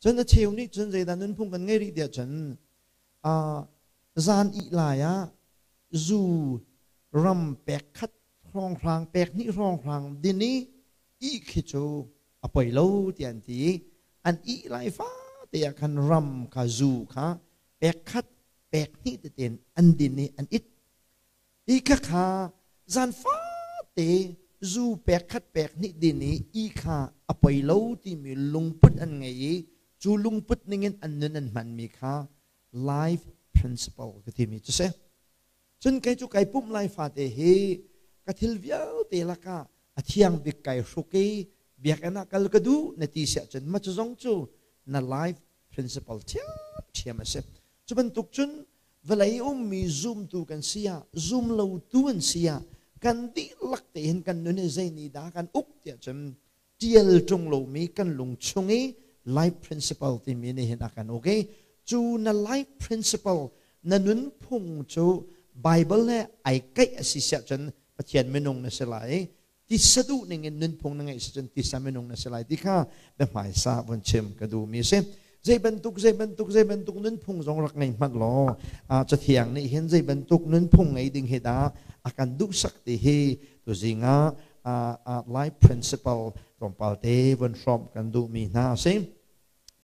Cun a cheu nih cun zeidah nunphung kan ngei rih tiah cun zan ih lai ah zu ram pek khat hrawnghrang pek hnih hrawnghrang din i ih khi cu a poi lo tiah an ti i an ih lai fate ah khan ram kha zu kha pek khat pek hnih tete an din i an it. Hi khakha zan fate zu pek khat pek hnih din i i kha a poi lo timi lungput an ngei i cu lungput ningin an nun an hmanmi kha life principle ka timi cu si. Cun kei cu kai pumh lai fate hi ka thil vialte lakah a thiang bik kai hruk i biakinn ah kal ka duh na ti siah cun ma cu zong cu na life principle ṭhiamṭhiam a si. Cu bantuk cun vawlei ummi zumtu kan si ah zumlotu an si ah kan dihlak tein kan nun hi zei nih dah kan uk tiah cun ṭial ṭung lomi kan lung chung i life principle timi nih hin a kan uk i cu na life principle na nunphung cu Bible he ai kaih a si siah cun Pathian minung na si lai i tisa duh ning in nunphung na ngeih si cun tisa minung na si lai ti kha biahmaisa vun chim ka duhmi a si. Zei bantuk zei bantuk zei bantuk nunphung zong rak ngei hmanh law cathiang nih hin zei bantuk nunphung ngei ding hi dah a kan duhsak ti hi tuzing ah life principle tlawmpal te vun hrawmh kan duhmi hna a si.